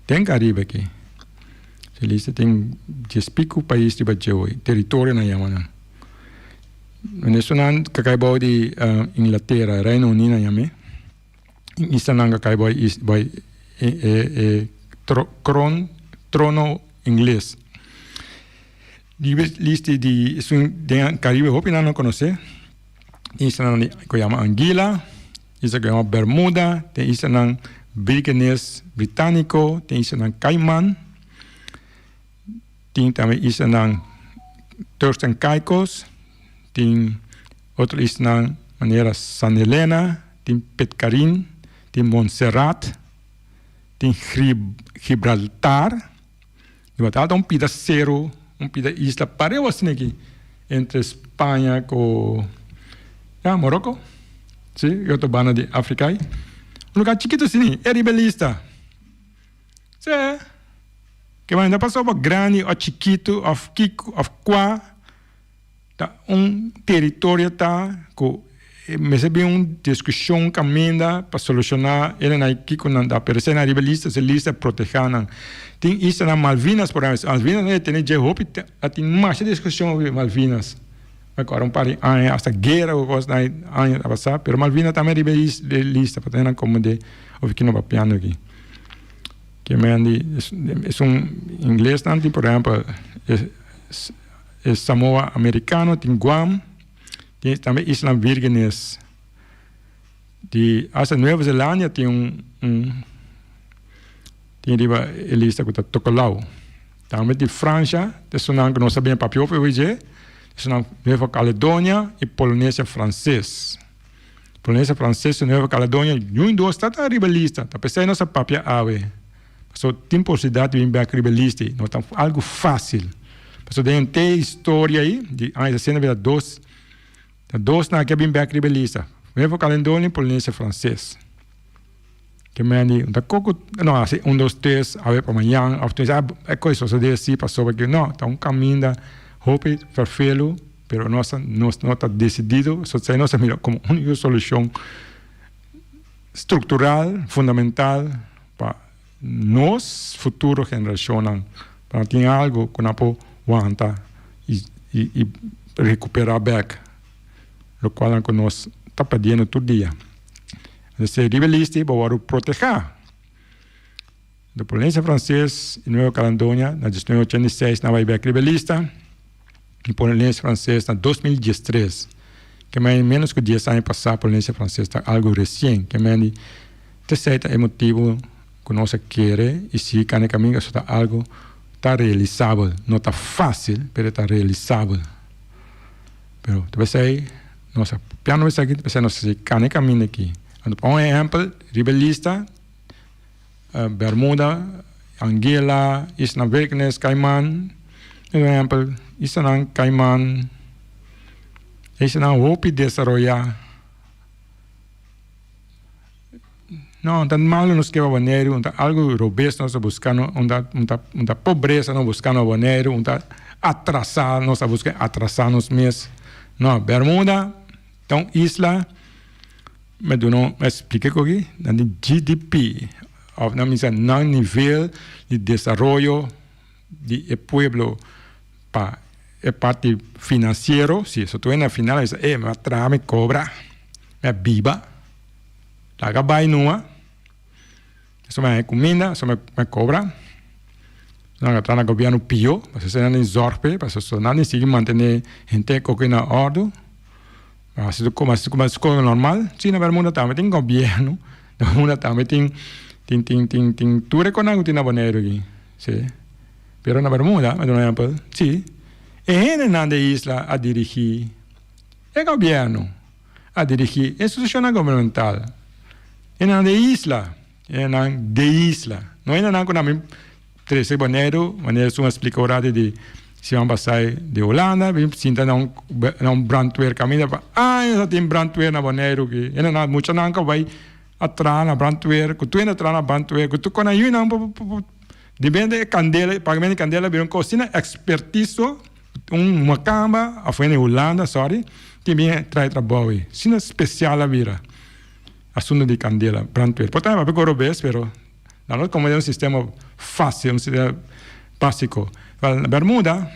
E: den Caribe aki. E lista tin dies pico pais riba dje hoy, territorio nan yama nan. Esunnan ka kai bou di Inglatera, Reino Uní nan yam'é. Islanan ka kai bou e kron, trono ingles. Riba e lista di esun den Caribe hopi nan no konosé. Islanan ku yama Anguilla, isla ku yama Bermuda, tin islanan Virgenes Britániko, tin islanan Cayman, tin tambe islanan Turks and Caicos, tin otro islanan manera San Helena, tin Pitcairn, tin Montserrat, tin Gibraltar. Gibraltar ta un pida seru, un pida isla pareu asina aki entre Spaña ku ya Morocco, si, e otro banda di Africa ai. Un lugar chikitu asina, e riba e lista. Si, ke manera pasobra grandi òf chikitu òf kiko òf kua. Ta un teritorio ta ku mester bin un diskushon kaminda pa solushoná e nan kiko nan ta pero esei nan riba lista esei lista protehá nan. Tin islanan Malvinas por ehempel Malvinas nan a tene dje hopi a tin masha diskushon riba Malvinas mi akorda un par di aña asta guera ku kos nan aña a pasa pero Malvinas tambe riba e lista pa tene nan komo de of kino papiando aki. Ke men di esun inglesnan tin por ehempel. E Samoa Amerikano tin Guam, tin tambe Islan Virgenes. Di hasta Nueva Zelandia tin un un tin riba e lista ku ta Tokelau. Tambe di Fransha, esunnan ku nos ta bini papia hopi obi dje, esunnan Nueva Caledonia i Polonesia Franses. Polonesia Franses i Nueva Caledonia ñun dos ta ta riba e lista, ta p'esei nos a papia awe. Pasobra tin posibilidat di bin bek riba e lista ei. No ta algu fásil. Pasobra den henter e historia ei, di aña sesenta bira dos, ta dos nan ke a bin bek riba e lista. Nueva Caledonia i Polinesia Franses. Ke men di, no ta koko, no hasi un dos tres awe pa mañan òf tin ah e kos sosodé asi pasobra ke no, ta un kaminda hopi ferfelu, pero nos nos no ta desidido, so esei nos ta mira komo úniko solushon struktural, fundamental. Pa nos futuro generashonnan pa nan tin algu ku nan por wanta i i rekuperá bèk lokualnan ku nos ta perdiendo tur dia. Entonces riba e lista ei bo wòrdu protehá. De Polinesia Franses i Nueva Caledonia na 1986 nan bai bèk riba e lista i Polinesia Franses na 2013. Ke men ménos ku dies aña pasá Polinesia Franses ta algu resien. Ke men di T'esei ta e motibu ku nos a kere i sigui kana e kaminda, esei ta algu Ta realisabel, no ta fácil, pero ta realisabel. Pero ta p'esei nos a piano esaki, ta p'esei nos a sigui kana e kaminda aki. Anto pa un ehèmpel riba e lista Bermuda, Anguilla, Isla Vírgenes, Cayman, un ehèmpel islanan Cayman, islanan hopi desaroyá. No, ta malo nos ke pa Boneiru, un ta algu robes nos ta buskando, un ta un ta un ta pobresa nos buskando pa Boneiru, un ta atrasá nos ta buska atrasá nos mes. No, Bermuda ta un isla, mi duna un mi splika koki, nan di GDP òf nan bisa nan nivel di desaroyo di e pueblo pa e parti finansiero, si eso tur na final a bisa e mi a traha mi kobra, mi a biba. Laga bai numa, eso mi haña kuminda, eso mi kobra. Nan a traha na gobièrnu pio, pasobra esei nan tin zòrg p'e, pasobra nan tin sigui mantené henter koki na òrdu. Hasi su hasi su kos normal. Si na Bermuda tambe tin gobièrnu, na Bermuda tambe tin tin tin tin tin tur e konan ku tin na Boneiru aki, si. Pero na Bermuda, mi duna un ehèmpel, si e hendenan di e isla a dirigí e gobièrnu. A dirigí institushonnan gubernamental, hendenan di e isla, hendenan di e isla, no hendenan ku nan bin trese Boneiru, manera esun a splika ora di siman pasá di Hulanda, bin sinta na un na un brandweer kaminda pa años a tin brandweer na Boneiru aki, hendenan muchanan ku a bai a traha na brandweer, ku tur hende a traha na brandweer, ku tur kos nan yunan por por depende e kandela, pagamento di kandela bira un kos asina ekspertiso. Un makamba of hende Hulanda sorry tin bin trae trabou ei. Asina special a bira asunto di candela, brandweer. Por ta papia cu robes pero nan lo como den un sistema facil, un sistema basico. Wel na Bermuda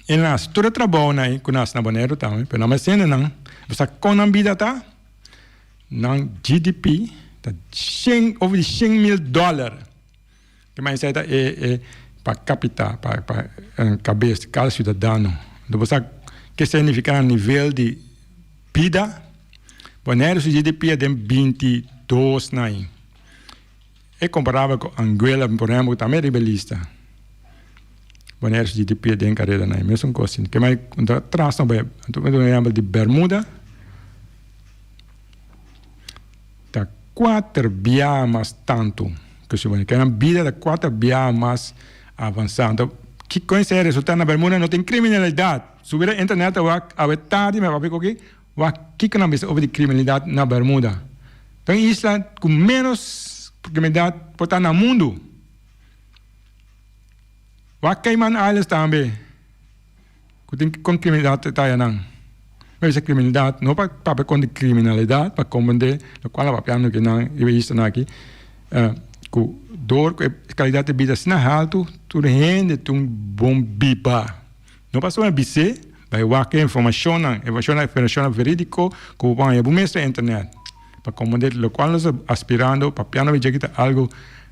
E: e nan haci tur e trabounan ei cu nan haci na Boneiru tambe pero nan mes hendenan bo sa con nan bida ta? Nan GDP ta shen over di 100,000 dollar. Ke mas esei ta e e pa kapita, pa pa kabes di kada siudadano. Anto bo sa ke signifiká na nivel di bida? Boneiru su GDP a den 22 nai. E komparabel ku Anguilla, por ehèmpel, ku tambe riba e lista. Boneiru su GDP a den kareda nai, mesun kos. Ke mas ku ta tras no bai. Anto mi duna ehèmpel di Bermuda. Ta kuater biaha mas tantu ku si bo nan bida ta kuater biaha mas avansá. Anto kiko esei a resultá? Na Bermuda no tin kriminalidat. Subi na internet a wak awe tardi mi a papia ku aki wak kiko nan bisa over di kriminalidat na Bermuda. Ta un isla ku ménos kriminalidat por ta na mundu. Wak Cayman Islands tambe. Ku tin kon kriminalidat ta taya nan. Mi bisa kriminalidat no pa papia kon di kriminalidat pa komprende lokual a papiando ku nan riba e islanan aki ku dor ku e kalidat di bida asina haltu tur hende tin un bon biba. No pasobra mi bis'é bai wak e informashonnan, informashonnan informashonnan veridiko ku bo por haña bo mes na internet pa komprende lokual nos ta aspirando papiando mi dje ki ta algu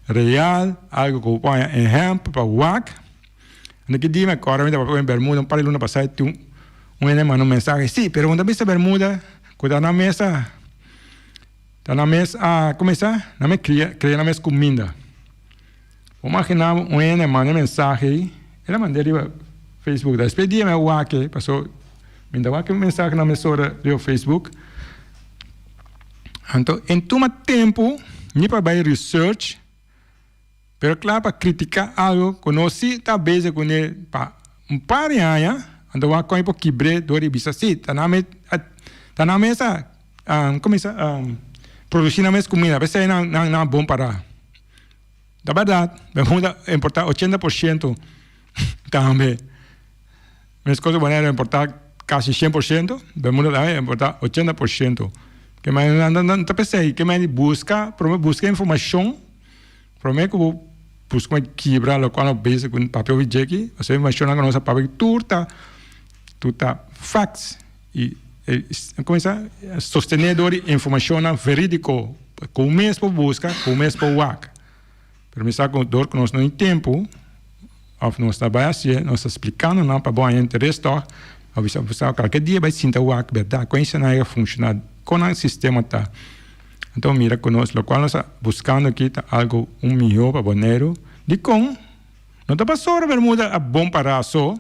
E: real algu ku bo por haña ehèmpel pa wak. Anda ki dia mi a kòrda mi tabata ku Bermuda un par di luna pasá i tin un hende a manda un mensahe, sí, pero bo no ta bisa Bermuda ku ta nan mes a ta nan mes a kuminsá nan mes kria kria nan mes kuminda. Bo imaginá bo un hende a manda e mensahe ei, el a mand'é riba Facebook. Despues di dia mi a wak e paso mi ta wak e mensahenan mesora riba Facebook. Anto en tuma tempu ni pa bai research. Pero kla pa kritiká algu ku nos sí ta bezig kuné pa un par di aña, anto wak kon e por kibr'é dor di bisa sí, ta nan mes ta nan mes a kuminsá produsí nan mes kumida, p'esei nan nan a bon pará. Ta bèrdat, Bermuda a importá 80% tambe. Meskos ku Bonaire a importá kasi 100%, Bermuda tambe a importá 80%. Ke manera nan nan ta p'esei, ke manera di buska, promé buska informashon. Prome ku bo buska un kibra lokual no basic ku papia hopi djeki, pasobra informashonnan ku nos a papia tur ta tur ta facts i komo sa sostene dor di informashonnan veridiko ku bo mes por buska ku bo mes por wak. Pero mi sa ku dor ku nos no tin tempu òf nos ta bai hasié nos ta splikando nan pa bo haña interes tòg a bisa bo sa kalke dia bai sinta wak bèrdat kon esei a funshoná kon nan sistema ta. Anto mira ku nos lokual nos ta buskando aki ta algu un mihó pa Boneiru. Dikon? No ta pasobra Bermuda a bon pará so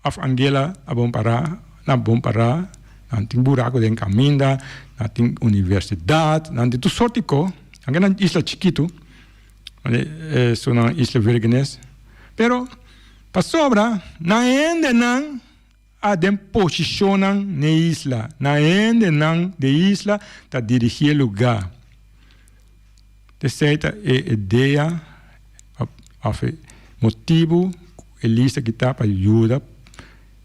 E: òf Anguilla a bon pará, nan a bon pará, nan tin buraku den kaminda, nan tin universidat, nan tin tur sort di ko, aunke nan isla chikitu, su nan Isla Virgenes, pero pasobra nan hendenan a den posishonnan n'e isla, nan hendenan di e isla ta dirigí e lugá. Esei ta e idea òf e motibu ku e lista aki ta pa yuda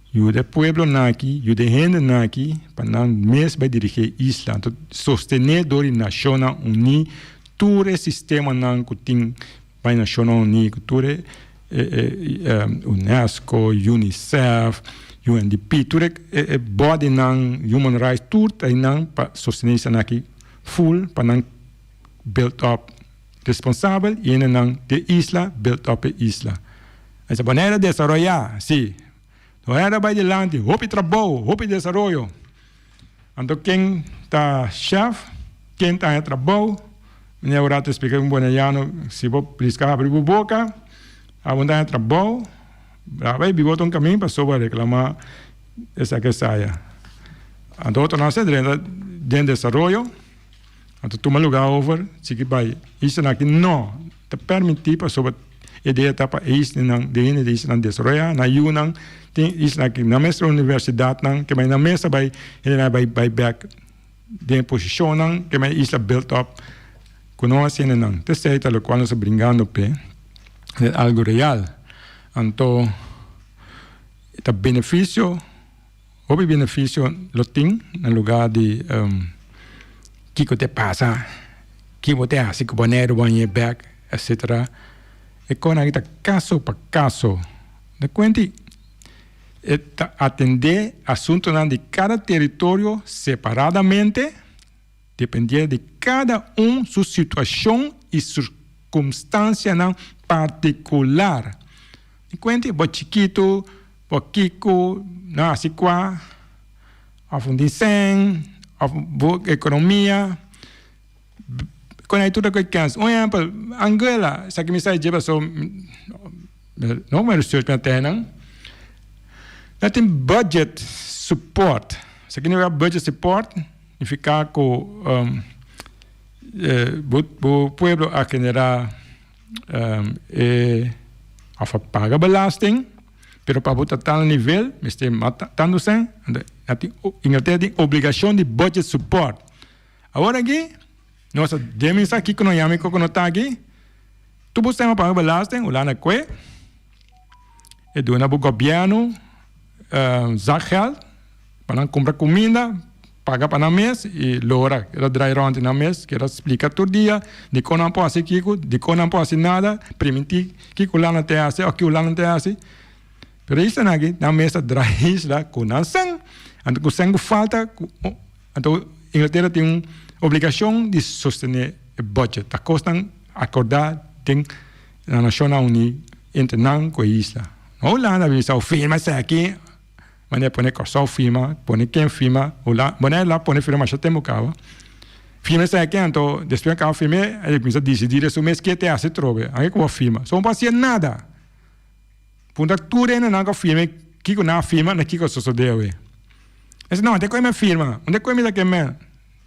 E: yuda e pueblonan aki, yuda e hendenan aki pa nan mes bai dirigí e isla. Anto sostené dor di Nashonnan Uní tur e sistemanan ku tin bai Nashonnan Uní ku tur e Unesco, Unicef, UNDP, tur e bodynan human rights tur ta einan pa sostené esnan aki full pa nan build up responsabel y hendenan di e isla build up e isla. Esa Bonaire a desaroya, si. Bonaire a bay dilanti, hopi trabou, hopi desaroyo. Anto ken ta chef, ken ta haña trabou? Meneer ora ta splika un bonaiano, si bo riska habri bo boca, abo no ta haña trabou, a bay biba otro camin pasobra reclama esaki esaya. Anto otronan a drenta den desaroyo. Anto tuma luga over sigui bai isla aki no ta permiti pasobra e idea ta pa e islanan de hende di islanan desaroya nan yunan tin isla aki nan mes universidatnan ke bai nan mes ta bai hendenan bai bai bek den e posishonnan ke bai isla build up ku no hasi hendenan ta esei ta lokual nos ta bringando p'e algu real anto ta benefisio. Hopi benefisio lo tin na lugar di kiko te pasa, ki bo te hasi ku Boneiru bo hañ'é bek, etcetera. E konan aki ta kaso pa kaso. Na kuenti e ta atendé asuntunan di kada teritorio separadamente, dependiendo di kada un su situashon i sirkunstansianan partikular. Na kuenti bo chikitu. Bo kiko no hasi kua of un disen of bo ekonomia kon ai tur ta kue kens. Un ehempel Anguilla esaki mi sa dje paso no mi research mi a tene nan nan tin budget support esaki nifica budget support nifica ku bo pueblo a genera e of a paga belasting pero pa bo ta tal nivel mester mata tantu sen Inglaterra tin obligacion di budget support awor aki nos a deminsa kiko no yama y kiko no ta aki tur bo sen a paga belasting Hulanda kue e duna bo gobierno zakgeld pa nan kumpra kuminda, paga pa nan mes i lora keda drai rònt di nan mes, keda splika tur dia dikon nan por hasi kiko, dikon nan por hasi nada, primintí kiko Hulanda ta hasi òf ki Hulanda ta hasi. Pero e islanan aki nan mes ta drai isla ku nan sèn, anto ku sèn ku falta anto Inglatera tin un obligashon di sostené e budget, ta kosnan akordá den na Nashonnan Uní entre nan ku e isla. No Hulanda a bisa firma esaki. Manera pone Kòrsou firma, pone ken firma, Hulanda, Bonaire la pone firma masha tempu kaba. Firma esaki anto despues a kaba firm'é a kuminsá disidí riba su mes ke te hasi atrobe. Anke ku bo firma. So bo por hasié nada. Puntra tur hendenan ku a firma kiko nan a firma na kiko a sosodé awe. Esei no, unda ku mi a firma? Unda ku mi ta ke men?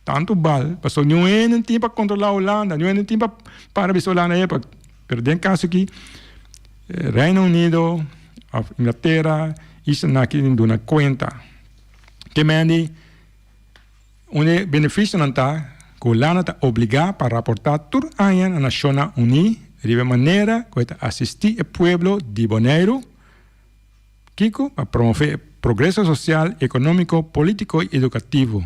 E: Tantu bal, pasobra niun hende no tin pa kontrolá Hulanda, niun hende no tin pa para bisa Hulanda epa. Pero den kaso aki Reino Unido of Inglatera isla aki tin duna kuenta. Ke mende un di e benefisionan ta ku Hulanda ta obligá pa raportá tur aña na Nashonnan Uní riba e manera ku e ta asistí e pueblo di Boneiru, Kiko? Pa promove e progreso sosial, ekonómiko, polítiko i edukativo.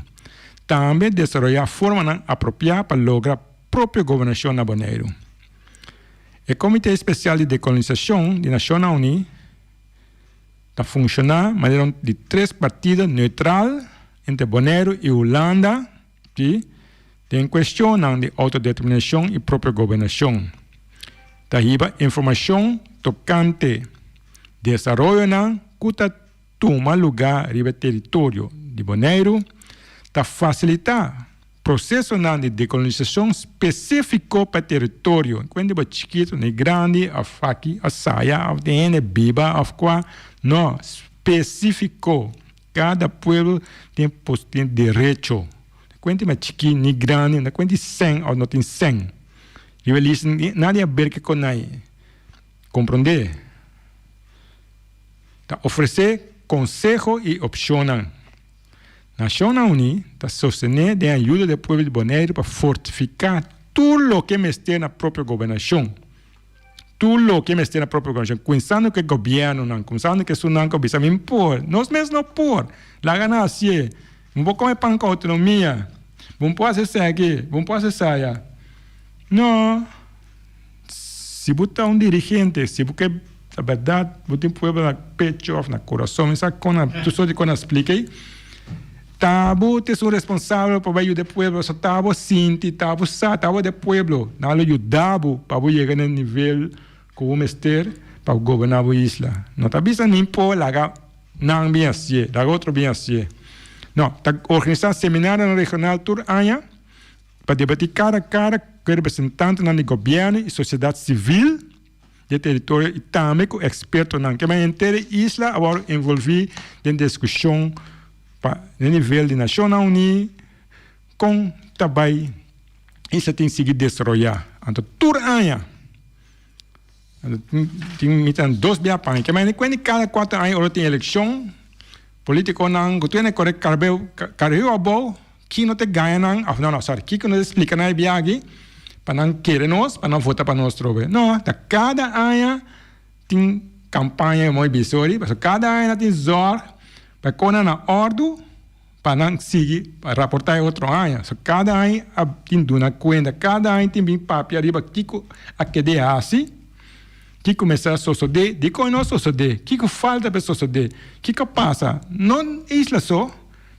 E: Tambe desaroyá formanan apropiá pa logra propio gobernashon na Boneiru. E Komité Spesial di Dekolonisashon di Nashonnan Uní ta funshoná manera un di tres partido neutral entre Boneiru i Hulanda di den kuestionnan di outodeterminashon i propio gobernashon. Ta hiba informashon tokante Desaroyonan ku ta tuma lugá riba e teritorio di Boneiru ta fasilitá Prosesonan di dekolonisashon spesífiko pa e teritorio, kuende bo chikitu ni grandi òf aki òf saya òf den hende biba òf kua, no, spesífiko. Kada pueblo tin tin derecho. Kuente ma chikí ni grandi, no kuente sèn òf no tin sèn. Riba e lista nada a ber ku nan. Komprondé. Ta ofresé konseho i opshonnan. Nashonnan Uní ta sostené den ayuda di e pueblo di Boneiru pa fortifiká tur loke mester na propio gobernashon. Tur loke mester na propio gobernashon, kuminsando ku e gobièrnunan, kuminsando ku esunnan ku a bisa mi por, nos mes no por, laga nan hasié, bo por kome pan ku outonomia, bo por hasi esaki, bo por hasi esaya. No. Si bo ta un dirigente, si bo ke ta bèrdat bo tin pueblo na pecho òf na kurason, mi sa kon a tur sort di kon a splika ei, ta bo ta esun responsabel pa bai yuda e pueblo, pasobra ta bo sinti, ta bo sa, ta bo di e pueblo, nan lo yuda bo pa bo yega na e nivel ku bo mester pa goberná bo isla. No ta bisa ni por laga nan bin hasié, laga otro bin hasié. No, ta organisá seminarionan regional tur aña. Pa debatí kara a kara ku e representantenan di gobièrnu i sosiedat sivil di e teritorio i tambe ku ekspertonan. Ke manera henter e isla a wòrdu envolví den diskushon pa na nivel di Nashonnan Uní kon ta bai isla tin sigui desaroyá. Anto tur aña tin mitan dos bia pa aña. Ke manera kuende kada kuater aña ora tin elekshon politikonan ku tur hende kore karbeu kariu abou. Ki no ta gaña nan, of no no, sorry, kiko no ta splika nan e biaha aki pa nan kere nos, pa nan vota pa nos trobe? No, ta kada aña tin kampaña mooi bisori, pasobra kada aña nan tin zòrg pa e konan na òrdu pa nan sigui pa raportá e otro aña. So kada aña a tin duna kuenta, kada aña tin bin papia riba kiko a kede hasi, kiko mester a sosodé, dikon no a sosodé, kiko falta pa e sosodé, kiko a pasa, no isla so.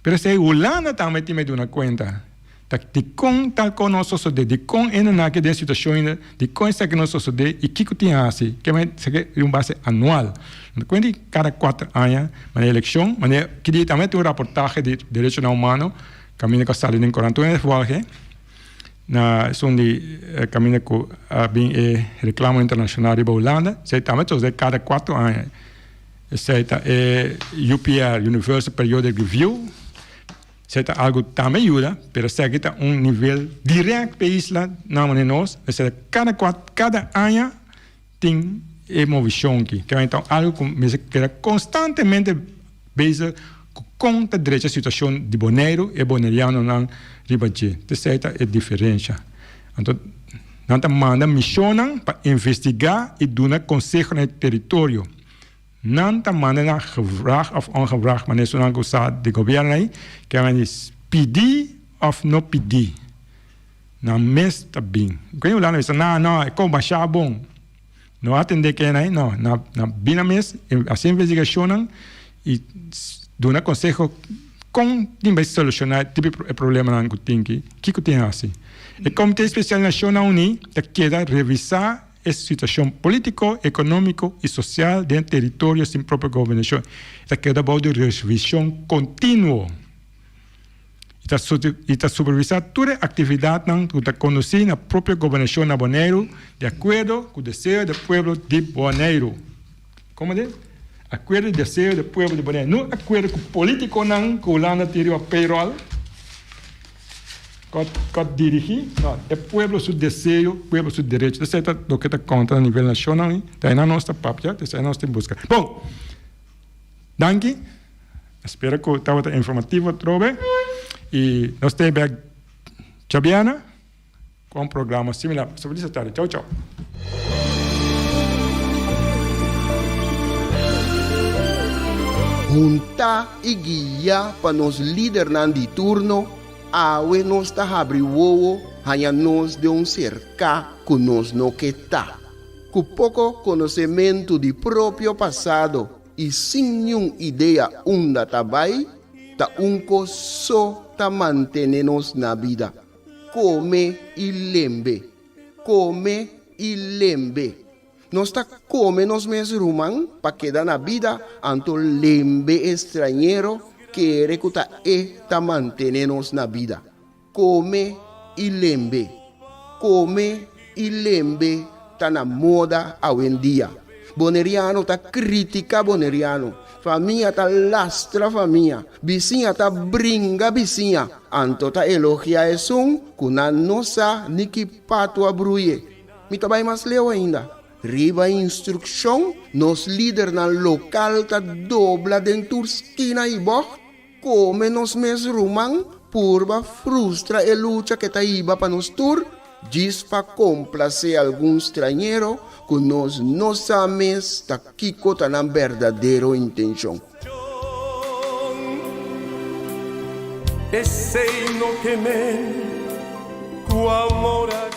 E: Pero esei Hulanda tambe tin me duna kuenta. Ta dikon tal kos no a sosodé? Dikon e nan aki den situashon ainda? Dikon esaki no a sosodé i kiko tin hasi? Ke men esaki riba un base anual. No ta kuenta di kada kuater aña manera elekshon, manera ki dia tambe tin un raportahe di derechonan humano kaminda ku a sali den korant. Tur hende volge na esun di kaminda ku a bin e reklamo internashonal riba Hulanda. Esei tambe ta sosodé kada kuater aña. Esei ta e UPR, Universal Periodic Review. Esei ta algu tambe yuda, pero esaki ta un nivel direct p'e isla nan manera nos. Esei ta kada kuat, kada aña tin e movishon aki. Kende ta algu ku mester keda konstantemente bezig ku kon ta drecha situashon di Boneiru, e bonerianonan riba dje. Esei ta e diferensha. Anto nan ta manda mishonnan pa investigá i duna konseho na e teritorio. Nan ta manda nan gevraag of ongevraag, manera esunnan ku sa di gobierno ei, ke nan di pidi of no pidi, nan mes ta bin. Ku e Hulanda bisa, no, no, e kon basha bon. No atende ken ei, no, nan nan bin nan mes, hasi investigashonnan i duna konseho kon tin bai solushoná e tipo e problemanan ku tin ki, kiko tin hasi. E Komite Spesial Nashonnan Uní ta keda revisá E situashon polítiko, ekonómiko i sosial den teritorio sin propio gobernashon ta keda bou di revishon kontinuo i ta i ta supervisá tur e aktividatnan ku ta kondusí na propio gobernashon na Boneiru di akuerdo ku deseo di pueblo di Boneiru. Komo di? Akuerdo di deseo di pueblo di Boneiru, no akuerdo ku polítikonan ku Hulanda tin riba payroll. Ku a dirigí, no, e pueblo su deseo, pueblo su derecho. Esei ta loke ta konta na nivel nashonal, ta einan nos ta papia, ta esei nos tin buska. Bon, danki. Espero ku tabata informativo atrobe i nos ta bek djabièrnè ku un programa similar. Pasa feliz tardi. Chau chau.
C: Huntá i guiá pa nos lidernan di turno, awe nos ta habri wowo haña nos den un serká ku nos no ke ta. Ku poko konosementu di propio pasado i sin niun idea unda ta bai, ta un kos so ta mantené nos na bida, kome i lembe, kome i lembe. Nos ta kome nos mes ruman pa keda na bida, anto lembe e strañero kere ku ta e ta mantené nos na bida. Kome i lembe. Kome i lembe ta na moda awendia. Boneriano ta kritika boneriano. Famia ta lastra famia. Bisiña ta bringa bisiña. Anto ta elogia esun ku nan no sa ni ki patu a bruye. Mi ta bai mas leu ainda. Riba instrukshon, nos lidernan lokal ta dobla den tur skina i bògt. Kome nos mes ruman purba frustra e lucha ke ta hiba pa nos tur, djis pa komplasé algun strañero ku nos no sa mes ta kiko ta nan berdadero intenshon.
F: Esei no ke men ku amor a.